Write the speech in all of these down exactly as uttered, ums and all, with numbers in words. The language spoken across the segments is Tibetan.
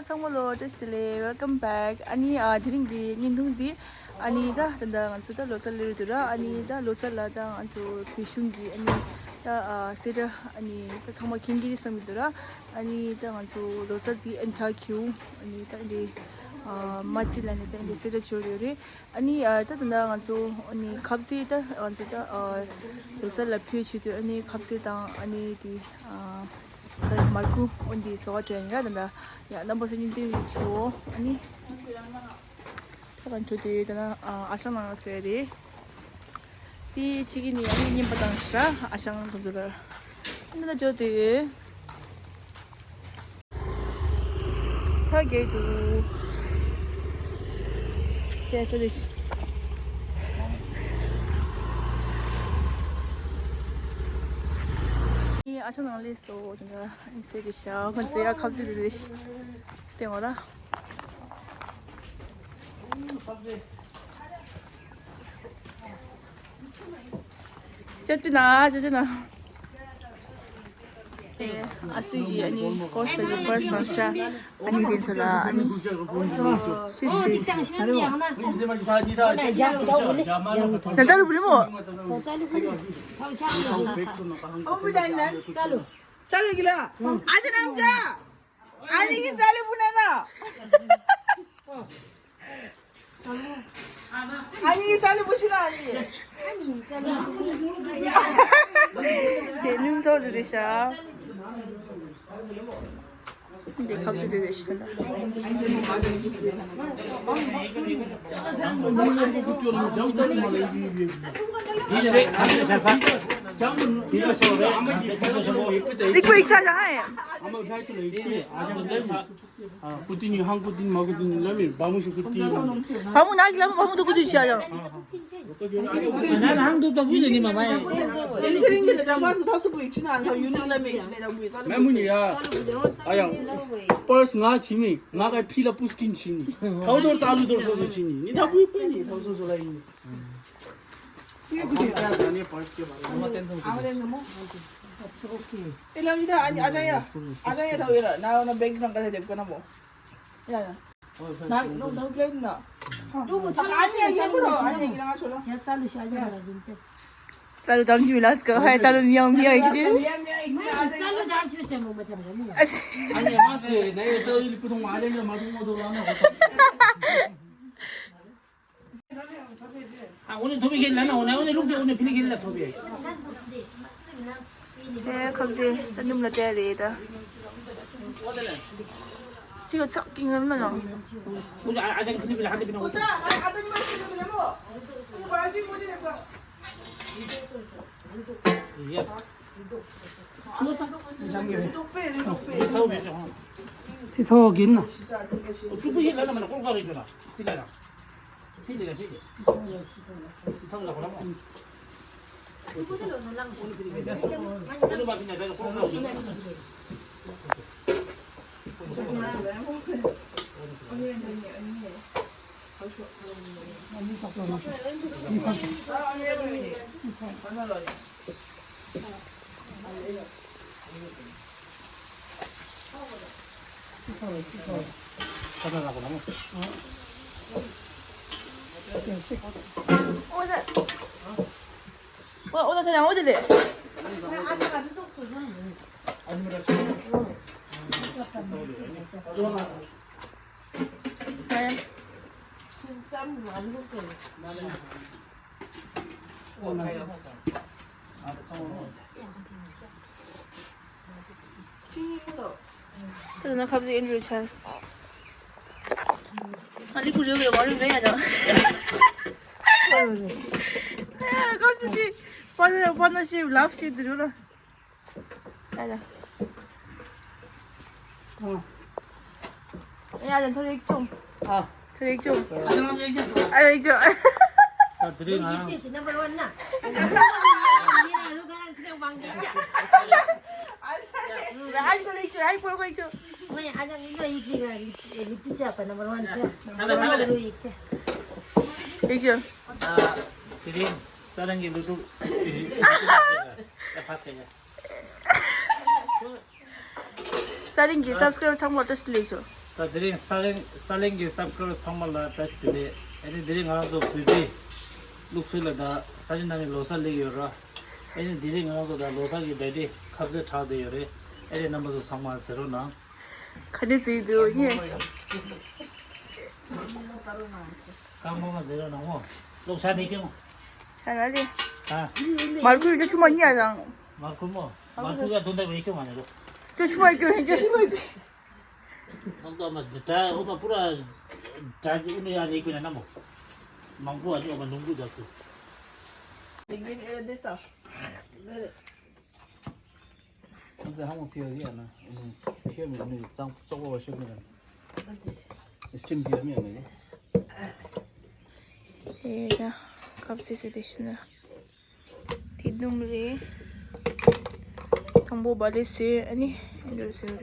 ཚང་མ་ལོ་བཀྲ་ཤིས་བདེ་ལེགས། Welcome back. ཨ་ནི་ཨ་དེ་རིང་གི་བརྙན་ཐུང་འདི་ཨ་ནི་ད་ད་ལྟ་ང་ཚོ་ད་ལོ་གསར་སླེབས་རེད་འདུག་ར། ཨ་ནི་ད་ལོ་གསར་ལ་ད་ང་ཚོ་བོད་གཞུང་གི་ཨ་ནི་ད་ཨ་སེ་དྲ་ཨ་ནི་ད་ཚང་མ་མཁྱེན་གྱི་རེད་བསམ་གྱི་འདུག་ར། ཨ་ནི་ད་ང་ཚོ་ལོ་གསར་འདི་ཨན་ཆ་ཁྱེའུ་ཨ་ནི་ད་འདི་ཨ་མ་ཙི་ལ་ནི་ད་འདི་སེ་དྲ་འབྱོར་ཡོད་རེད། ཨ་ནི་ཨ་ད་ད་ང་ཚོ་ཨ་ནི་ཁ་ཟས་ད་ང་ཚོ་ད་ཨ་ལོ་གསར་ལ་ཕུལ་བྱེད་དུས་ཨ་ནི་ཁ་ཟས་དང་ཨ་ནི་དེ་ཨ་ད་མར་ཁུ་ཨོ་འདི་བཟོ་བ་དྲན་ཡ་ད་ད་ཡ་རྣམ་པ་ཚོ་ཉིན་དེ་བི་ཆོ་ཨ་ནི་ད་ག་འཕྲོད་དུས་ད་ན་ཨ་ཨ་ཞང་ནང་ལ་བཟོས་རེད། དེ་ཕྱི་གི་ནི་ཨ་ནི་རྙིང་པ་དང་ཤ་ཨ་ཞང་དུ་འཛུལ་ལ་ཨ་ནི་ད་འཇོག་དུས། ཆ་རྒྱས་འདུག་དེ་ལྟ་རེད། ཨ་ཞང་ནང་ལས་སོ་དེ་འདྲ་ཨིན་སེ་རེད་ཤག་ཁོང་ཚོ་ཡ་ཁ་ཚིག་རེད་ཤག་དེ་ངོ་ར། ཅོ་ཏི་ན་ཅོ་ཅོ་ན། ཨ་སི་ཡི་ཨ་ནི་ཀོ་ཤ་གི་ཕར་སི་ནང་ཤ་ཨ་ནི་དེ་ཚོ་ལ་ཨ་ནི་ཤི་སི། ན་ད་ལུ་བུ་རི་མོ། ཨོ་བུ་ལ་ན། ཙ་ལུ་གི་ལ། ཨ་ཅེ་ནམ་ཅ། ཨ་ནི་གི་ཙ་ལུ་བུ་ན་ན། ཨ་ནི་ཙ་ལི་པོ་ཤི་ར་ཨ་ནི། དེ་ནུམ་ཚོགས་ཟེར་དེ་ཤ། འདི་ཁབ་ཟེར་དེ་ཤ་ན། རིག་པའི་ས་ཞིང་ཧ་ཡ། ཀུ་ཏི་ནི་ཧང་ཀུ་ཏི་ནི་མ་ཀུ་ཏི་ནི་ལ་མི་བ་མུ་ཤུ་ཀུ་ཏི། བ་མུ་ན་གི་ལ་མི་བ་མུ་དུ་ཀུ་ཏི་ཤ་ཡང་། ང་ལ་ཧང་དུ་ཏོ་བུ་ལ་ནི་མ་མ་ཡ། ཨིན་ཚེ་རིང་གི་ལ་ཅང་ཕ་སུ་ཐོ་སུ་བུ་ཡི་ཆི་ན་ལ་ཡུ་ནི་ལ་མི་ཆི་ལ་བུ་ཡི་ཙ་ལ་མེ་མུ་ནི་ཡ། ཨ་ཡང་པར་སི་ང་ཆི་མི་ང་ག་ཕི་ལ་པུ་སི་ཀིན་ཆི་ནི་ཐའུ་ཐོར་ཙ་ལུ་ཐོར་སོ་སོ་ཆི་ནི་ནི་ཐ་བུ་ཡི་པེ་ནི་ཐའུ་སོ་སོ་ལ་ཡིན། ཨེ་ལ་ཡི་ད་ཨ་ནི་ཨ་ཅང་ཡ། ཨ་ཅང་ཡ་ཐའུ་ཡ་ལ་ན་ཡོ་ན་བེག་ནང་ག་ཐ་དེབ་ཀ་ན་མོ། ཡ་ཡ། ན་ནོ་ནོ་ག་ལེ་ན། ཏུ་བུ་ཐ་ཨ་ནི་ཡ་ཡ་མོ་རོ་ཨ་ནི་ཡ་ཡ་ང་ཆོ་ལ། ཅ་ཙ་ལུ་ཤ་ཡ་ར་གིན་ཏེ། ཙ་ལུ་དམ་ཆུ་ལ་སྐ་ཧའི་ཙ་ལུ་མི་ཡང་མི་ཡང་ཡིག་ཅི། ཙ་ལུ་དར་ཆུ་ཅན་མོ་མ་ཅན་ག་ནི། ཨ་ནི་མ་སེ་ན་ཡ་ཙ་ལུ་ལི་པུ་ཐོང་ཨ་ལེ་ལ་མ་ཐོང་མོ་དོ་ལ་ན། ཨ་འོ་ནི་ཐོ་བི་གེ་ལ་ན་འོ་ནི་འོ་ནི་ལུག་གེ་འོ་ནི་ཕི་ལི་གེ་ལ་ཐོ་བི། ཨེ་ཁབ་ཟེ་ད་ནུམ་ལ་ཏེ་རེད་ད། སི་ག་ཆག་གི་ངམ་ན་ཡང་། འོ་ཨ་ཨ་ཅང་ཕི་ལི་ཕི་ལ་ཧ་ཏི་ཕི་ན་འོ། ཡ། སི་ཚོ་གིན་ན། ད་ན་ཁབ་ཟིག་ཨིན་རུ་ཆས། ཨ་ལི་ཀུ་རེ་བའི་བ་རུ་རེ་ཡ་ཅང་། ཁབ་ཟིག་དེ་པ་ན་པ་ན་ཤེབ་ལབ་ཤེབ་དུ་རུ་ན། ཨ་ཡ། ཡ་ལ་ཐོ་རེག་ཅུང་། ཨ། ཐོ་རེག་ཅུང་། ཨ་རེག་ཅུང་། ད་དེ་རིང་ང་རང་། ཨ་ཐོ་རེག་ཅུང་། ཨ་པོ་རེག་ཅུང་། ཨ་ཡ་ཨ་ཡ་ལི་ལོ་ཡིག་ལི་ག་ལི་ཏི་ཅ་པ་ནམ་བར་ཝན་ཅ། ནམ་བར་ཝན་ལོ་ཡིག་ཅ། རེག་ཅུང་། ད་དེ་རིང་ས་རང་གི་ལུ་ཏུ། ད་ཕ་སྐད་ཡ། ས་རིང་གི་སབ་སི་ཀ་རབ་ཚང་མར་བཀྲ་ཤིས་བདེ་ལེགས་ཞུ། ད་དེ་རིང་ས་གླིང་ས་གླིང་གི་སབ་སི་ཀ་རའེབ་ཚང་མ་ལ་བཀྲ་ཤིས་བདེ་ལེགས། ཨ་ནི་དེ་རིང་ང་རང་ཚོ་བོད་པའི་ལུགས་སྲོལ་ལ་ད་ས་ཆེན་ནང་ནས་ལོ་གསར་སླེབས་ཡོད་ར། ཨ་ནི་དེ་རིང་ང་རང་ཚོ་ད་ལོ་གསར་གྱི་བརྡ་དེ་ཁ་ཟས་དྲག་བསྡད་ཡོད་རེད། ཨ་ནི་རྣམ་པ་ཚོ་ཚང་མ་ཟེར་རོགས་གནང་། ག་འདྲ་ཟེར་འདུག་ཡིན། རྐང་མ་མ་ཟེར་རོགས་གནང་མོ། ལོག་ཤ་ནས་སྐྱོང་། ཤ་ན་ལེ། ཨ། མར་ཁུ་ཡོད་ཆུ་མ་ཉལ་དང་། མར་ཁུ་མོ། མར་ཁུ་ཡ་དུང་ད་བས་སྐྱོང་མ་ནས་རོགས། ཆུ་ཆུ་མ་སྐྱོང་ཡིན་ཆུ་ཆུ་མ་སྐྱོང་། ཨོ་མ་འདི་དྲ་ཨོ་མ་པུ་ར་དྲ་འདི་ཨུ་ནི་ཡ་ནི་ཀུན་ན་མོ། མང་པོ་ཨ་ནི་ཨོ་མ་ལུང་གུ་རྒྱབ་སུ། ཁོང་ཚོས་ཧ་མོ་ཕིའོ་ཡ་ན་ཕིའོ་མི་ནུས་གཙང་བཙོག་པོ་བ་ཤོད་མི་ལ་སི་ཊིམ་ཕིའོ་མི་ཡ་ནི། དེ་ཡ་ཁབ་སི་སི་དེ་ཤི་ན། དེ་སྣུམ་རེད། དང་པོ་བ་ལེ་བཟོས། ཨ་ནི་འདི་བཟོས་རེད།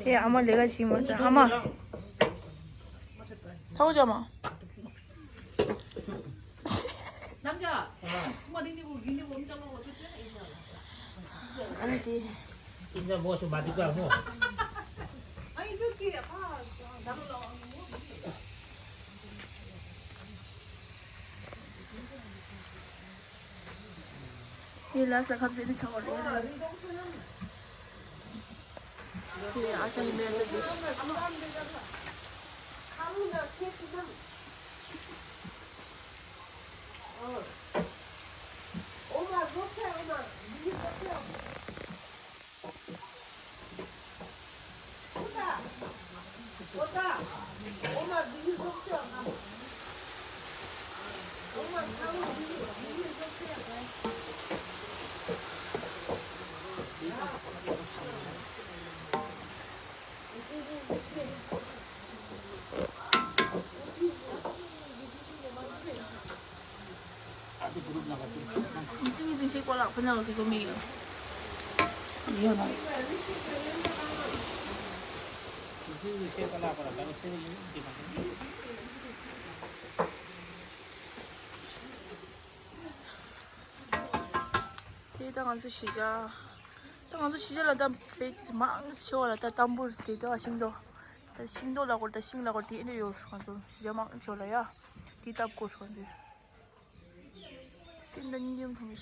དེ་ཨ་མ་ལས་ཀ་བྱེད་མ་ཐུབ། ཨ་མ། ཐའོ་ཅག་མ། ཨ་ནི་དེ། ངའི་ལ་ས་ཁ་ཟས་ནི་ཆགས་པ་རེད། ངའི་ཨ་ཞང་གི་སྨན་བཅོས་དེ། དེ་ད་ང་ཚོ་གཞིས་ཆགས། ད་ང་ཚོ་གཞིས་ཆགས་ལ་ད་དཔེ་མང་ཆེ་བ་ལ་ད་ཏམ་བུར་དེ་ད་ཤིང་ཏོག་ད་ཤིང་ཏོག་ལ་སྐོར་ད་ཤིང་ལ་སྐོར་དེ་ཨེ་འདྲ་ཡོད། ང་ཚོ་གཞིས་ཆགས་མང་ཆེ་བ་ལ་ཡ་དེ་ལྟ་བུ་སྐོར་ང་ཚོས་སེམས་ད་སྙིང་རྗེ་མཐོང་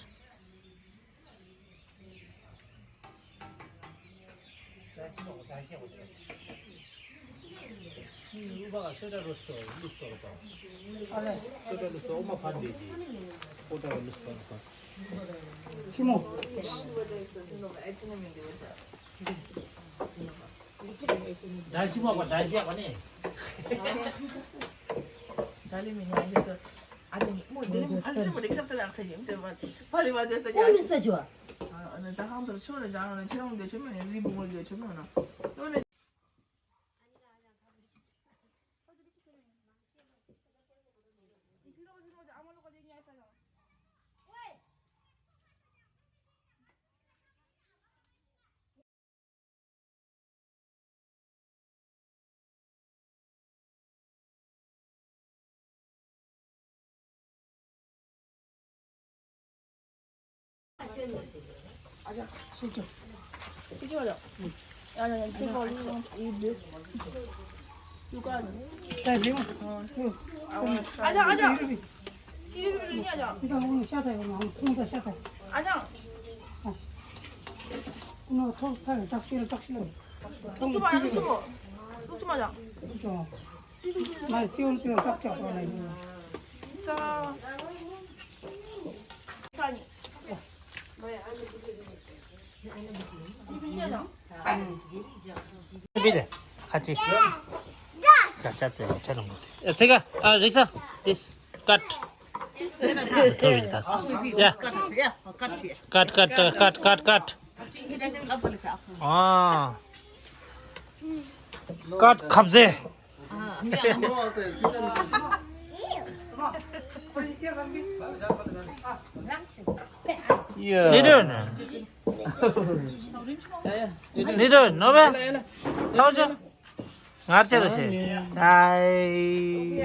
གི། ཁ་ཅིག་ཁ་ཅག་དེ་ཁྲ་ལོང་དེ་ཚེ་ག་ཨ་རིག་ས་དེ་ཀཊ། ཐོ་བི་ཏ་ཡ། ཀཊ་ཀཊ་ཀཊ་ཀཊ་ཀཊ། ཨ། ཀཊ་ཁབ་ཟས། ཡ། ལེ་ཌར་ན། ནི་དོ་ནོ་བེ། ཐོ་ཅོ། ངར་ཅེ་ར་ཤེ། ཨའི།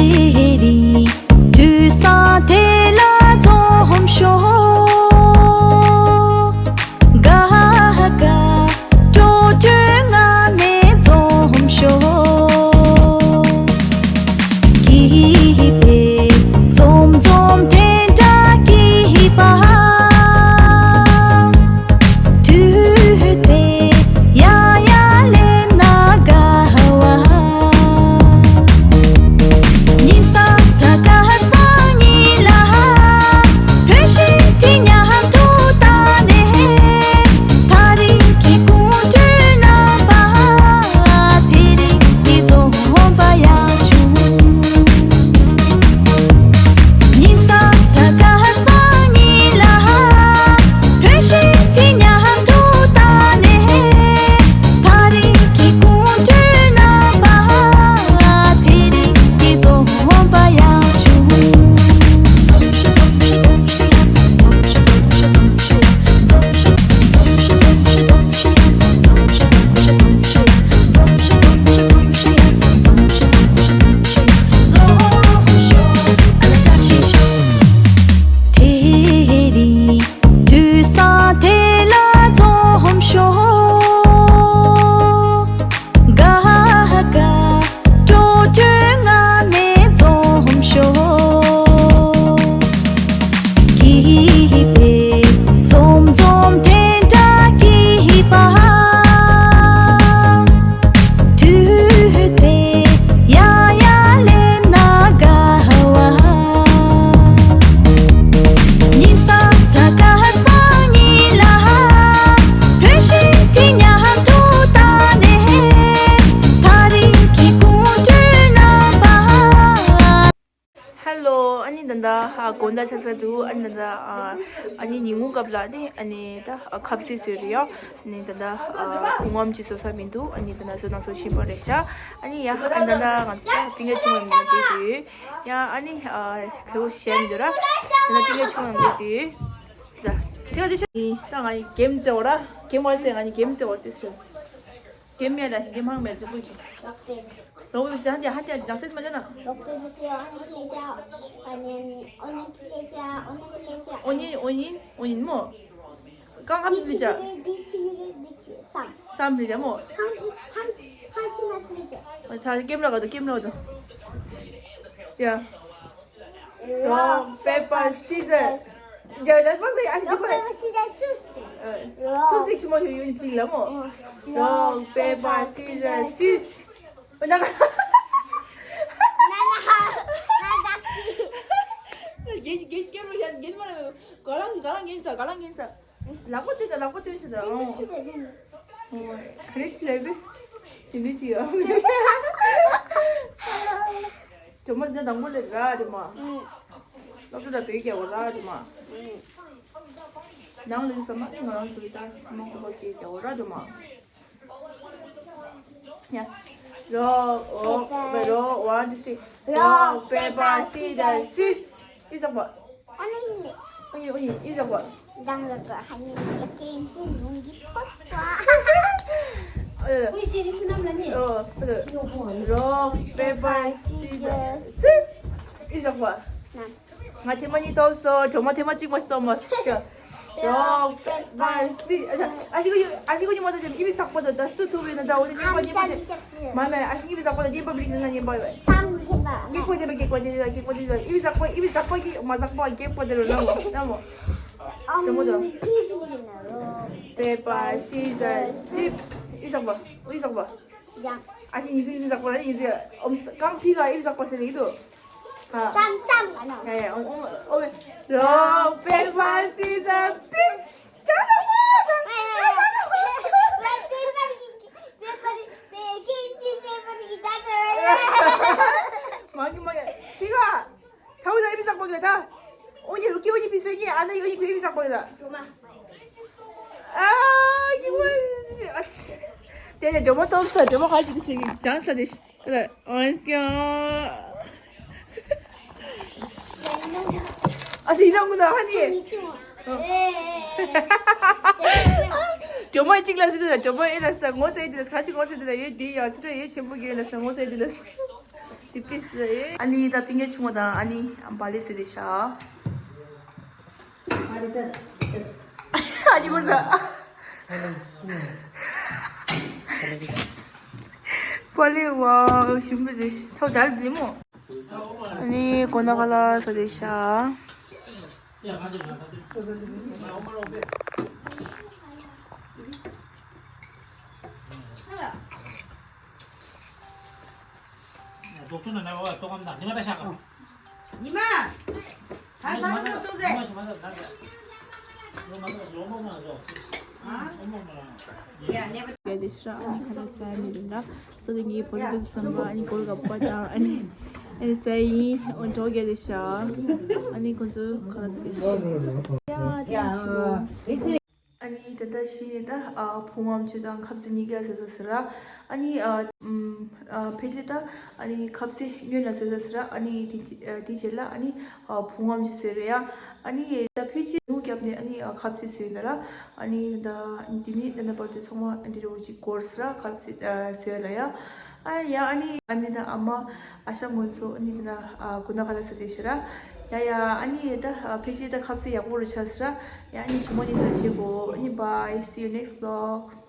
དེ་རིང་དུས་བཟང་དེ་ལ་འཛོམས་ཤོག་དགའ་དགའ་སྤྲོ་སྤྲོའི་ངང་ནས་འཛོམས་ཤོག་སྐྱིད་པའི་འཛོམས་འཛོམས་དེ་འདྲ་སྐྱིད་པ། དུས་དེ་ཡང་ཡང་སླེབས་ན་དགའ་བ། ཉིན་གསར་དང་སྐར་གསར་གཉིས་ལ། བུ་གཞི་དེ་མཉམ་དུ་བཏང་ནས། ཐག་རིང་གི་དགོང་དྲོའི་རྣམ་པ། དེ་རིང་གི་རྩོམ་པ་ཡང་བྱུང་། ཉིན་གསར་དང་སྐར་གསར་གཉིས་ལ། བུ་གཞི་དེ་མཉམ་དུ་བཏང་ནས། ཐག་རིང་གི་དགོང་དྲོའི་རྣམ་པ། དེ་རིང་གི་རྩོམ་པ་ཡང་བྱུང་། དེ་རིང་དུས་བཟང་དེ་ལ་འཛོམས་ཤོག་དགའ་དགའ་སྤྲོ་སྤྲོའི་ངང་ནས་འཛོམས་ཤོག་སྐྱིད་པའི་འཛོམས་འཛོམས་དེ་འདྲ་སྐྱིད་པ། དུས་དེ་ཡང་ཡང་སླེབས་ན་དགའ་བ། ཉིན་གསར་དང་སྐར་གསར་གཉིས་ལ། བུ་གཞི་དེ་མཉམ་དུ་བཏང་ནས། ཐག་རིང་གི་དགོང་དྲོའི་རྣམ་པ། ཧེ་ལོ། ཨ་ནི་ད་ལྟ་ཧ་དགོང་དག་ཆགས་ཚར་འདུག་ཨ་ནི་ད་ལྟ་ཨ་ནི་ཉིན་གུང་སྐབས་ལ་ནི་ཨ་ནི་ད་ཁ་ཟས་བཟོས་རེད་ཡ། ཨ་ནི་ད་ལྟ་ཁོང་ངམ་ཅིག་བཟོ་ས་མི་འདུག་ཨ་ནི་ད་ལྟ་བཟོ་དང་བཟོ་བཞིན་པ་རེད་ཤག་ཨ་ནི་ཡ་ཨ་ནི་ད་ལྟ་ང་ཚོ་ད་ཏིང་ངེ་ཆུང་ངམ་ཡོད་དེ་དུས་ཡ། ཨ་ནི་ཁེ་བོ་བཤད་མི་འདུག་ར། ད་ལྟ་ཏིང་ངེ་ཆུང་ངམ་ཡོད་དེ་དུས་ད་ཅི་ག་དེ་ཤ་ད་ང་ཡི་གེམ་རྩེ་བ་ར། གེམ་བར་རྩེ་ང་ཡི་གེམ་རྩེ་བ་དེ་སུ། གེམ་མེད་ལ་ཞིག་གེམ་ཧང་མེད་ཅིག་པུ་ཅིག་རོགས་པའི་སེ་ཧན་དེ་ཧན་དེ་ཅིག་ཅང་སེ་མ་ཅོ་ན། རོགས་པའི་སེ་ཨོ་ནི་ཕི་ལེ་ཅ། ཨ་ནི་ཨོ་ནི་ཕི་ལེ་ཅ། ཨོ་ནི་ཕི་ལེ་ཅ། ཨོ་ཉིན་ཨོ་ཉིན་ཨོ་ཉིན་མོ། ཀང་ཧ་ཕི་ལེ་ཅ། འདི་ཅི་རེད། འདི་ཅི་སམ། སམ་ཕི་ལེ་ཅ་མོ། ཧང་ཧང་ཧང་ཆི་ན་ཕི་ལེ་ཅ། ད་གེམ་ལ་ག་དུ་གེམ་ལ་ག་དུ། ཡ། Rock, paper, scissors. ཇ་ཇ་ཕག་ལེ་ཨ་ཤི་དུ་གོ། Rock, paper, scissors, shoot. སུ་སི་ཆི་མོ་ཡོ་ཡོ་ནི་ཕི་ལ་མོ། Rock, paper, scissors, shoot. ན་ན་ཧ་ན་ཟ་ཀི། གེ་གེ་གེ་རུ་ཡ་གེ་མ་རུ། ག་ལང་ག་ལང་གེ་ས་ག་ལང་གེ་ས། ལག་པ་བཏོན་ད་ལག་པ་བཏོན་ཤི་ད། ཨོ། ག་རེ་ཆི་ལབ་པས། དེ་འདྲ་ཞིག་ཡོད། ཇོ་མོ་ཟེར་དང་པོ་ལས་ར་རེ་མ། སློབ་གྲྭ་ལ་བོད་རྒྱལ་བ་ར་རེ་མ། ནང་ལས་ས་མ་ང་རང་ཚོའི་ད་མ་ཁོ་པ་བོད་རྒྱལ་བ་ར་རེ་མ། ཡ། རོག་ཨོ་རོག་ཝན་ཊུ་ཐི་རི། Rock, paper, scissors, shoot. ཨི་ཟག་པ། ཨ་ནི། ཨ་ནི་ཨ་ནི་ཨི་ཟག་པ། དང་ལ་ག་ཧ་ནི་ལ་ཀེན་ཙི་ལུང་གི་ཕོག་པ། ཨ། ཀུན་ཤེས་རིགས་ཀུན་རྣམས་ལ་ནི། ཨོ། ཨ། རོག་པེ་པར་སི་ཛར་སི། ཨི་ཟག་པ། ན། ང་ཐེངས་མ་གཉིས་ཐོབ་སོང་། གྲོགས་མོ་ཐེངས་མ་གཅིག་མ་ཞིག་ཐོབ་མ་སོང་། རོག་པེ་པར་སི། ཨ་ཤི་གུ་ཨ་ཤི་གུ་ཉི་མ་ཐོབ་ཅེས་ཨི་བི་ཟག་པ་དང་ད་སུ་ཐུབ་ཡོད་ན་ད་འོ་དེ་ཉི་མ་ཉི་མ་ཅེས། མ་མ་ཨ་ཤི་ཨི་བི་ཟག་པ་དང་ཉི་མ་བི་ལིག་ན་ཉི་མ་ཡོད། སམ་ཁེ་པ། གེགས་པ་དེ་པ་གེགས་པ་དེ་གེགས་པ་དེ་ཨི་བི་ཟག་པ་ཨི་བི་ཟག་པ་གི་མ་ཟག་པ་གེགས་པ་དེ་རུ་ན་མོ་ན་མོ། ཨམ། གྲོགས་མོ་དང་། ཕི་ཕི་ན་རོག་པེ་པར་སི་ཛར་སི། ཨི་ཟག་པ་ཨི་ཟག་པ། ཡ། ཨ་ཤི་ཉི་ཟི་ཉི་ཟག་པ་ར་ཉི་ཟི་ཨོམ་ཀང་ཕི་ག་ཨི་ཟག་པ་སེ་ལེ་དོ། ཨ། ཙམ་ཙམ་ག་ན། ཡ་ཡ་ཨོམ་ཨོམ་ཨོམ། Rock paper scissors piece. ཅ་ཟ་པ། ཝེ་པེ་པར་གི་པེ་པར་པེ་ཀིན་ཅི་པེ་པར་གི་ཅ་ཅ་ཝེ། མ་གི་མ་གི་ཕི་ག། ཐའུ་ད་ཨི་བི་ཟག་པ་གི་ལ་ད། ཨོ་ཉི་རུ་ཀི་ཨོ་ཉི་ཕི་སེ་ཉི་ཨ་ན་ཡོ་ཉི་ཕི་ཨི་བི་ཟག་པ་གི་ལ། ཨ་ཉི་མ། དེ་ནས་སྒྲོལ་མ་སྟོབས་ས་སྒྲོལ་མ་ཧ་ཅི་དེ་ཤེས་ཀྱི་ཌན་སི་ལ་དེ་ཤེས་ལ་ཨོན་སྐྱོ། ཨ་སི་ཡིན་ན་ངུ་ན་ཧ་ནི། སྒྲོལ་མ་གཅིག་ལ་སི་དེ་ལ་སྒྲོལ་མ་ཨེ་ལ་ས་ངོ་ཚ་ཡི་དེ་ལ་ཁ་ཅིག་ངོ་ཚ་དེ་ལ་ཡོད་དེ་ཡ་སི་ཏྲ་ཡོད་ཆེན་པོ་གི་ལ་ས་ངོ་ཚ་དེ་ལ། དེ་པི་སི་ཨེ། ཨ་ནི་ད་པིང་ཡོ་ཆུང་བ་དང་ཨ་ནི་བ་ལི་སི་དེ་ཤ། ཨ་ནི་ངོ་ཟ། པ་ལི་ཝ་ཞུམ་པ་ཟེ་ཐོ་དལ་དེ་མོ། ཨ་ནི་གོ་ན་ག་ལ་ས་དེ་ཤ། ཉི་མ། ད་ད་ད་ཏོ་ཟེ། ཡ་དེ་ཤ་ཨ་ནི་ཁ་ལ་ས་མི་རུ་ན་ས་དེ་ངའི་བོད་དུ་བསམ་པ་ཨ་ནི་གོར་ག་པ་དང་ཨ་ནི་ཨ་ནི་ས་ཡིན་འོན་གྲོགས་རྒྱལ་དེ་ཤ་ཨ་ནི་ཁོ་ཚོ་ཁ་ལ་ས་དེ་ཤ། ཡ་དེ་ཤ། ཨ་ནི་ད་ལྟ་ཤི་ནས་ད་ཨ་བུ་ངམ་ཆུ་དང་ཁབ་ཟས་གཉིས་ཀ་བཟོས་ཟ་ཟེར་ར། ཨ་ནི་ཨ་ཨམ་ཨ་ཕལ་ཆེར་ད་ཨ་ནི་ཁབ་ཟས་སྔོན་ལ་བཟོས་ཟ་ཟེར་ར། ཨ་ནི་དེ་ཅི་ཨ་དེ་རྗེས་ལ་ཨ་ནི་ཨ་བུ་ངམ་ཆུ་བཟོས་རེད་ཡ། ཨ་ནི་ད་ཕལ་ཆེར་ནུ་བརྒྱབ་ནས་ཨ་ནི་ཨ་ཁབ་ཟས་བཟོས་ཡོད་ལ། ཨ་ནི་ད་དེ་ནི་ད་ནི་བར་དུ་ཚང་མ་འདི་རུ་ཅིག་གོར་ཟ་ར་ཁབ་ཟས་ཨ་བཟོས་ལ་ཡ། ཨ་ཡ་ཨ་ནི་ཨ་ནི་ད་ཨ་མ་ཨ་ཞང་ངོ་ཚོ་ཨ་ནི་ད་ཨ་གུ་ན་ཁ་ལ་ས་དེ་ཤི་ར། ཡ་ཡ་ཨ་ནི་ད་ཨ་ཕལ་ཆེར་ད་ཁབ་ཟས་ཡག་པོ་རུ་ཆགས་ཟ་ར། ཡ་ཨ་ནི་ཇུ་མོ་ནི་ད་ཆེ་གོ་ཨ་ནི་bye, see you next vlog.